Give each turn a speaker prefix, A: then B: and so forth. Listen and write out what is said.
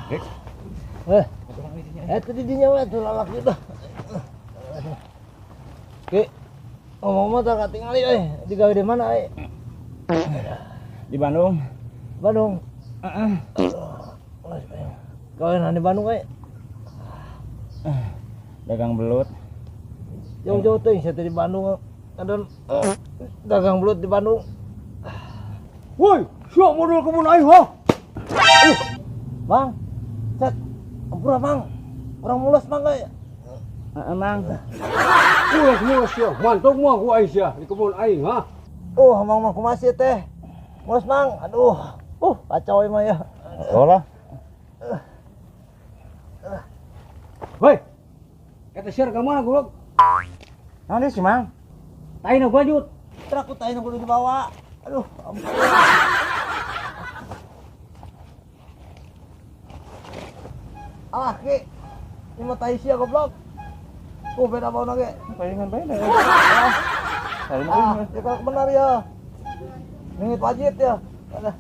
A: Eh. Eta di dinya we tuh lalaki dah. Ki. Ngomong-ngomong tak katingali euy, digawe di mana euy?
B: Di Bandung.
A: Bandung.
B: Heeh.
A: Gawe di Bandung euy.
B: Dagang belut.
A: Jauh-jauh teuing sia teh di Bandung. Ada dagang belut di Bandung.
C: Woi, siap modal kebun aing ha?
A: Bang. Cet. Ampura, Bang. Urang mules, Bang euy.
B: Heeh, Mang.
C: Mules mules sia, mantap mah ku aing sia di kebun aing ha.
A: Oh, Mang mah kumaha sih teh? Mules, Mang. Aduh. Kacau ieu mah ya.
B: Oh lah.
C: Woi. Eta sia ka mana goblok?
B: Naon deui sih, Mang?
C: Taina bajut.
A: Truk ku taina kudu dibawa. Aduh, ampun. Alah, Ki. Ini mah tai sia goblok. Beda bauna ge.
B: Palingan bae dah.
A: Ah, ya kalau benar ya. Mingit wajit ya. Alah.